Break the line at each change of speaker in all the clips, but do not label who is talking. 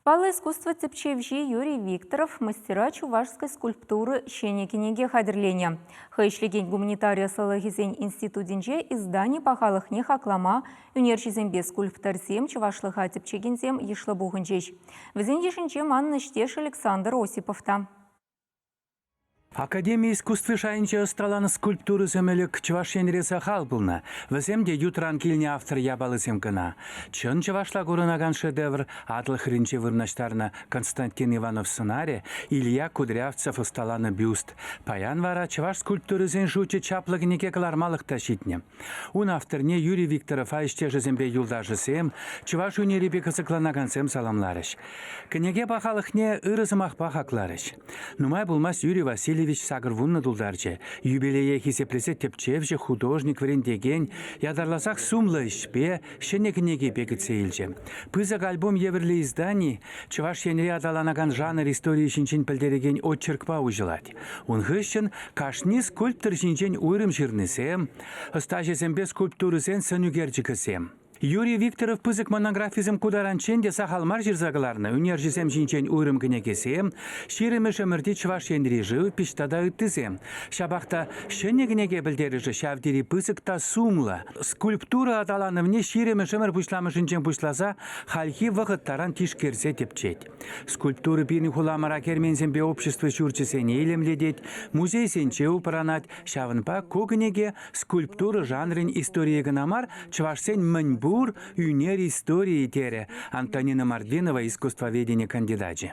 Паллӑ искусство тӗпчевҫи Юрий Викторов мастера чувашской скульптуры ҫӗнӗ кӗнеке хатӗрленӗ. Хӑй ӗҫлекен гуманитари ӑслӑлӑхӗсен институтӗнче издани пахалӑхне хаклама ӳнерҫӗсемпе скульпторсем, чӑвашлӑха тӗпчекенсем йышлӑ пухӑнчӗҫ. Вӗсен йышӗнче манӑн ӗҫтеш Александр Осипов та.
Академи искусстви шайӗнче ӑсталанӑ скульптурӑсем ӗлӗк Чӑваш Енре сахал пулнӑ. Вӗсем те ютран килнӗ автор япалисем кӑна. Чӑн чӑвашла курӑнакан шедевр Атӑл хӗрринче вырнаҫтарнӑ Константин Иванов сӑнарӗ, Илья Кудрявцев ӑсталанӑ бюст. Паян вара чӑваш скульптурисен шучӗ чаплӑ кӗнеке кӑлармалӑх та ҫитнӗ. Ун авторне Юрий Викторова ӗҫтешӗсемпе юлташӗсем, чӑваш ӳнерӗпе кӑсӑкланакансем саламларӗҫ. Кӗнеке пахалӑхне ырӑ сӑмахпа хакларӗҫ. Нумай пулмасть Юрий Васильевич 80 тултарчӗ. Юбилее хисеплесе тӗпчевҫӗ, художник, вӗрентекен ятарласах сумлӑ ӗҫпе, ҫӗнӗ кӗнекепе кӗтсе илчӗ. Пысӑк альбом евӗрлӗ издани Чӑваш Енре аталанакан жанр историйӗ ҫинчен пӗлтерекен очеркпа уҫӑлать. Ун хыҫҫӑн кашни скульптор ҫинчен уйрӑм ҫырнисем, ӑстаҫӑсемпе скульптурӑсен сӑнӳкерчӗкӗсем. Юрий Викторов пысӑк монографисем ку таранччен те сахал мар ҫырса кӑларнӑ ӳнерҫӗсем ҫинчен уйрӑм кӗнекесем, ҫирӗмӗш ӗмӗрти Чӑваш Енри живопись тата ыттисем. Ҫапах та ҫӗнӗ кӗнеке пӗлтерӗшӗ ҫав тери пысӑк та сумлӑ. Скульптура аталанӑвне ҫирӗмӗш ӗмӗр пуҫламӑшӗнчен пуҫласа хальхи вӑхӑт таран тишкерсе тӗпчет. Скульптура пирӗн хуламӑра керменсемпе общество ҫурчӗсене илемлетет, музейсенче упранать, ҫавӑнпа ку кӗнеке Скульптура жанрӗн историйӗ кӑна мар, чӑвашсен мӗнпур ӳнер историйӗ, терӗ Антонина Мордвинова искусствоведени кандидачӗ.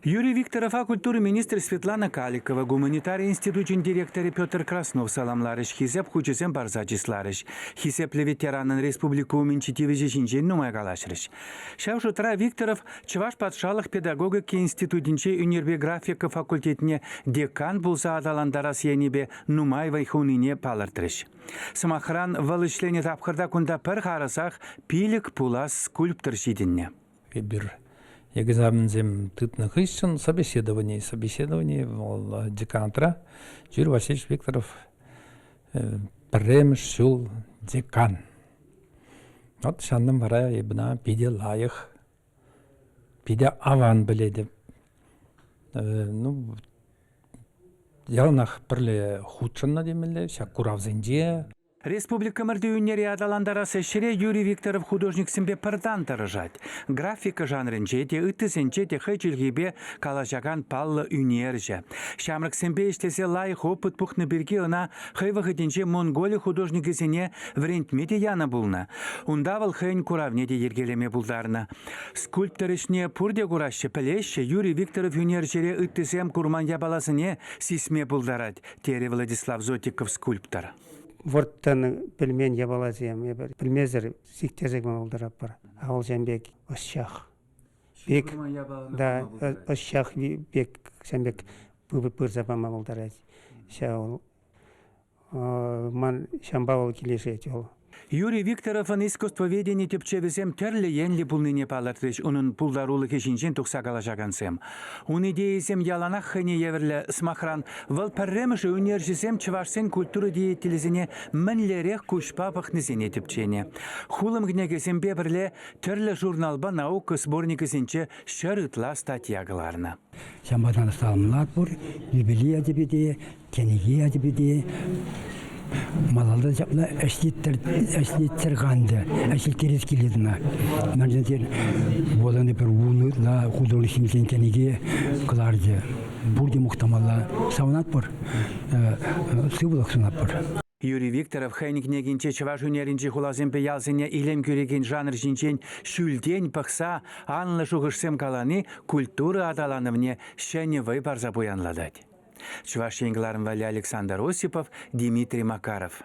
Юрий Викторова культура министрӗ Светлана Каликова, гуманитари институчӗн директорӗ Петр Краснов саламларӗҫ, хисеп хучӗсем парса чысларӗҫ. Хисеплӗ ветеранӑн республика умӗнчи тивӗҫӗ ҫинчен нумай калаҫрӗҫ. Ҫав шутра Викторов Чӑваш патшалӑх педагогика институтӗнче ӳнерпе графика факультетне декан пулса аталантарас енӗпе нумай вӑй хунине палӑртрӗҫ. Сӑмахран, вӑл ӗҫленӗ тапхӑрта кунта пӗр харӑсах пилӗк пулас скульптор ҫитӗннӗ.
Эпир экзаменсем тытнӑ хыҫҫӑн собеседовани, собеседовани вӑл деканатра Юрий Васильевич Викторов пӗрремӗш ҫул декан. Вот ҫаннӑм вара эпӗ ӑна питӗ лайӑх, питӗ аван пӗлетӗп. Ну, Яланах пӗрле хутшӑннӑ темелле ҫак куравсенче.
Республикӑмӑрти ӳнере аталантарас ӗҫре Юрий Викторов художниксемпе пӗр тан тӑрӑшать. Графика жанрӗнче те, ыттисенче те хӑй чӗлхипе калаҫакан паллӑ ӳнерҫӗ. Ҫамрӑксемпе ӗҫлесе лайӑх опыт пухнӑ пирки ӑна хӑй вӑхӑтӗнче Монголи художникӗсене вӗрентме те янӑ пулнӑ. Унта вӑл хӑйӗн куравне те йӗркелеме пултарнӑ. Скульптор ӗҫне пурте кураҫҫӗ, пӗлеҫҫӗ. Юрий Викторов ӳнерҫӗре ыттисем курман япаласене сисме пултарать, терӗ Владислав Зотиков скульптор.
Вӑрттӑн пӗлмен япаласем эпир пӗлмесӗр сиктерсе кӑна пултаратпӑр. А вӑл ҫавӑн пек ӑсчах. Пек, да, ӑсчах пек ҫавӑн пек пырса пама пултарать. Ҫав ман ҫавӑнпа вӑл килӗшет вӑл.
Юрий Викторовӑн искусствоведени тӗпчевӗсем тӗрлӗ енлӗ пулнине палӑртрӗҫ унӑн пултарулӑхӗ ҫинчен тухса калаҫакансем. Ун идейисем яланах хӑйне евӗрлӗ, сӑмахран, вӑл пӗрремӗш ӳнерҫӗсем чӑвашсен культура деятелӗсене мӗнлерех куҫпа пӑхнисене тӗпченӗ. Хулӑм кӗнекесемпе пӗрле тӗрлӗ журналпа наука сборникӗсенче ҫӗр ытла статья кӑларнӑ.
Ҫампатан саламлатпӑр, юбилей ячӗпе те, Кӗнеке ячӗпе те малалла ҫапла ӗҫлеттӗр-ха ӗнтӗ, ӗҫлеттерес килет ӑна. Мӗншӗн тесен вуланӑ пӗр вун ытла художниксен кӗнеке кӑларчӗ. Пурте мухтамалла. Савӑнатпӑр, сывлӑх сунатпӑр.
Юрий Викторов хӑйӗн кӗнекинче чӑваш ӳнерӗнчи хуласемпе ялсене илем кӳрекен жанр ҫинчен ҫӳлтен пӑхса анлӑ шухӑшсем калани культура аталанӑвне ҫӗнӗ вӑй парса пуянлатать. Чӑваш Ен кӑларӑм валли Александр Осипов, Дмитрий Макаров.